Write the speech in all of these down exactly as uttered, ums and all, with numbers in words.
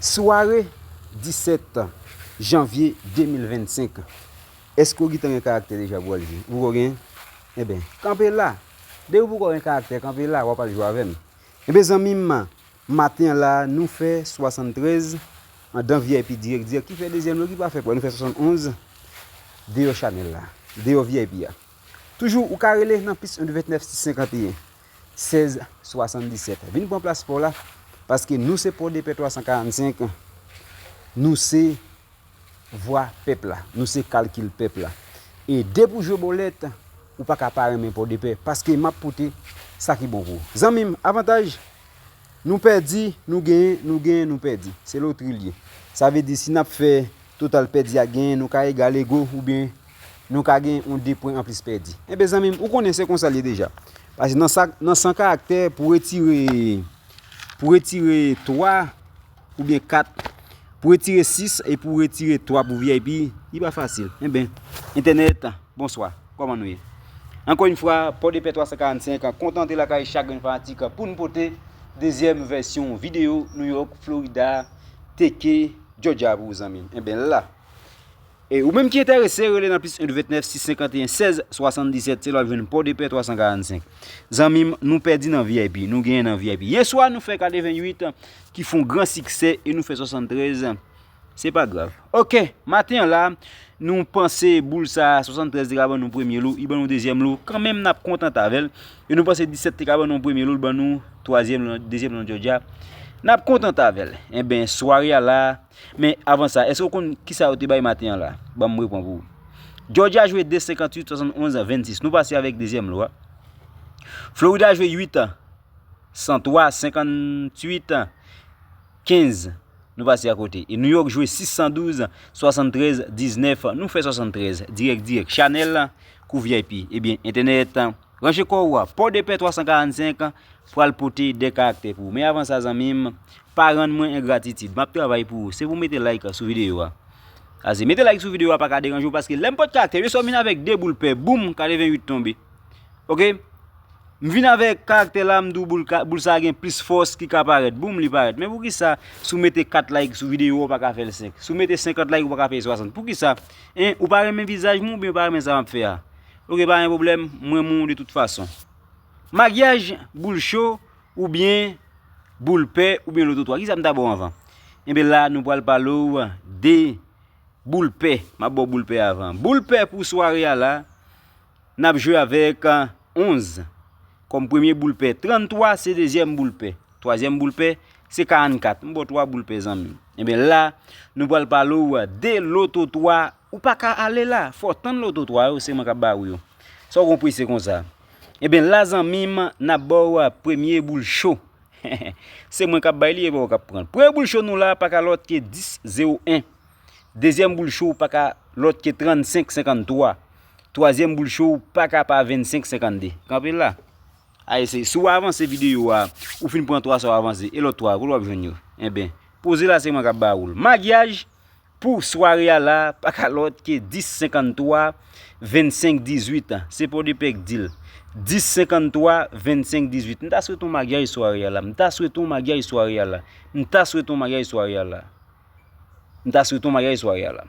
Sware disèt janvye de mil vennsenk. Èske w gentan gen karaktè deja pou w al jwe? Ou poko gen? Enben, kanpe la. Depi w poko gen karaktè, kanpe la, w ap al jwe avè m. Enben, zanmi m, maten an la, nou fè swasanntrèz andan V I P dirèk, dirèk, ki fè dezyèm lo, ki pa fè pwa, nou fè swasannonz deyò chanèl la, deyò V I P a. Toujou, ou ka rele nan plis yon de vennèf sis senkanteyen sèz swasanndisèt. Vin pran plas pa w la, paske nou se Pòdepè twa san karannsenk, nou se vwa pèp la, nou se kalkil pèp la. E depi w jwe bòlèt, ou pa ka pa renmen Pòdepè, paske m ap pote sa ki bon pou ou. Zanmi m, avantaj, nou pèdi, nou genyen, nou genyen, nou pèdi. Se lotri l ye. Sa vle di, si n ap fè total pèdi ak genyen, nou ka egal ego, oubyen nou ka gen yon de pwen anplis pèdi. Enben, zanmi m, ou konnen se konsa l ye deja. Paske nan sa, nan san karaktè, pou retire, pou retire twa oubyen kat, pou retire sis e pou retire twa pou V I P, li pa fasil. Enben, entènèt, bonswa, kòman nou ye? Ankò yon fwa, Pòdepè twa san karannsenk, kontan te lakay chak grenn fanatik pou n pote dezyèm vèsyon videyo New York, Florida, T K, Georgia pou ou, zanmi m. Enben, la, e ou menm ki enterese, rele nan plis yon de vennèf sis senkanteyen sèz swasanndisèt, se la w ap jwenn Pòdepè twa san karannsenk. Zanmi m, nou pèdi nan V I P, nou genyen nan V I P. Yè swa, nou fè katreventuit ki fè yon gran siksè e nou fè swasanntrèz. Se pa grav. Oke, maten an la, nou panse boul sa a, swasanntrèz te ka ban nou premye lo, li ban nou dezyèm lo, kanmenm n ap kontante avè l. E nou panse disèt te ka ban nou premye lo, li ban nou twazyèm lo, dezyèm lo nan Georgia. N ap kontante avè l. Enben, sware a la, men avan sa, èske w konn kisa yo te bay maten an la? Ban m reprann pou ou. Georgia jwe de senkanntuit, swasannonz, vennsis. Nou pase avèk dezyèm lo a. Florida jwe uit, san twa, senkanntuit, kenz. Nou pase akote. E New York jwe sis san douz, swasanntrèz, diznèf. Nou fè swasanntrèz. Dirèk, dirèk. Chanèl kou V I P. Ebyen, entènèt, ranje kò w. Pòdepè twa san karannsenk pral pote de karaktè pou ou. Men avan sa, zanmi m, pa rann mwen engratitid. M ap travay pou ou. Se pou w mete like sou videyo a. Ase, mete like sou videyo a pa ka deranje w, paske lè m pot karaktè, yè swa m vin avèk de boul pè, boum, katreventuit tonbe. Oke? M vin avèk karaktè la, m di w boul ka, boul sa a gen plis fòs ki ka parèt. Boum, li parèt. Men poukisa, si w mete kat like sou videyo a, ou pa ka fè l senk? Si w mete senkant like, ou pa ka fè l swasant? Poukisa? Hein, ou pa renmen vizaj mwen oubyen ou pa renmen sa m ap fè a? Oke, pa gen pwoblèm, m renmen w de tout fason. Maryaj, boul cho, oubyen boul pè, oubyen loto twa. Kisa m ta ba w anvan? Enben la, nou pral pale w de boul pè. M ap ba w boul pè avan. Boul pè pou sware a la, n ap jwe avèk, a, onz kòm premye boul pè. Tranntwa se dezyèm boul pè. Twazyèm boul pè se karannkat. M ba w twa boul pè, zanmi m. Enben la, nou pral pale w de loto twa. Ou pa ka ale la. Fò w tann loto twa yo, se mwen k ap ba ou yo. Sa w konpri, se konsa. Enben la, zanmi m, n ap ba w premye boul cho. Se mwen k ap bay li, e pa w k ap pran l. Premye boul cho nou la pa ka lòt ke dis zewo en. Dezyèm boul cho pa ka lòt ke trannsenk senkanntwa. Twazyèm boul cho pa ka pa vennsenk senkannde. Kanpe la. Ay, se, si w avanse videyo a, ou fin pran twa sa w avanse, e lòt twa a, kote w ap jwenn yo? Enben, poze la, se mwen k ap ba ou l. Maryaj pou sware a la pa ka lòt ke dis senkanntwa vennsenk dizuit. Se Pòdepè k di l. Dis senkanntwa vennsenk dizuit. M ta swete w maryaj sware a la. M ta swete w maryaj sware a la. M ta swete w maryaj sware a la. M ta swete w maryaj sware a la.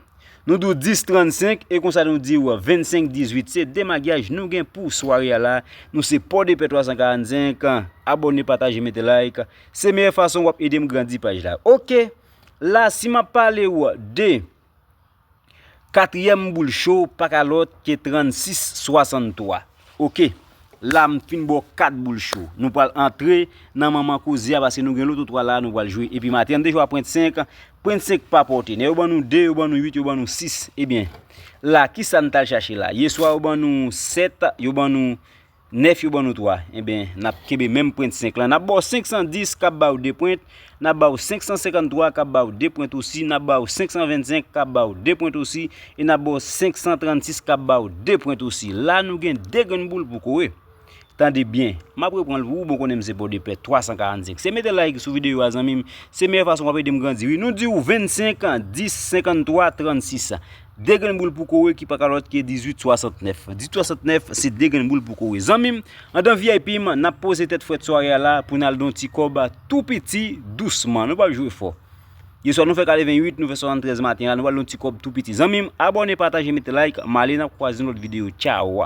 Nou di w dis trannsenk e konsa nou di w vennsenk dizuit. Se de maryaj nou gen pou sware a la. Nou se Pòdepè twa san karannsenk. Abòne, pataje, mete like. Se meyè fason w ap ede m grandi paj la. Oke. La, si m ap pale w de katriyèm boul cho, pa ka lòt ke trannsis swasanntwa. Oke. La, m fin ba w kat boul cho. Nou pral antre nan manman koze a, paske nou gen loto twa la, nou pral jwe. Epi maten an, m te jwe a pwent senk. Pwent senk pa pòte. Nèg yo ban nou de, yo ban nou uit, yo ban nou sis. Ebyen, la, kisa n t al chache la? Yè swa, yo ban nou sèt, yo ban nou nèf, yo ban nou twa. Enben, n ap kenbe menm pwent senk lan. N ap ba w senk san dis k ap ba w de pwent. N ap ba w senk san senkanntwa k ap ba w de pwent osi. N ap ba w senk san vennsenk k ap ba w de pwent osi. E n ap ba w senk san trannsis k ap ba w de pwent osi. La, nou gen de grenn boul pou kore. Tande byen. M ap reprann l pou ou, bon konnen m se Pòdepè twa san karannsenk. Se mete like sou videyo a, zanmi m. Se meyè fason w ap ede m grandi, wi. Nou di w vennsenk, dis, senkanntwa, trannsis. De grenn boul pou kore ki pa ka lòt ke dizuit swasantnèf. Dizuit swasantnèf, se de grenn boul pou kore. Zanmi m, andan V I P m, n ap poze tèt frèt sware a la pou n al don ti kòb tou piti, dousman. Nou p ap jwe fò. Yèswa nou fè katreventuit, nou fè swasanntrèz maten an, nou pral yon ti kòb tou piti. Zanmi m, abòne, pataje, mete like, m ale, n ap kwaze yon lòt videyo. Tchaw.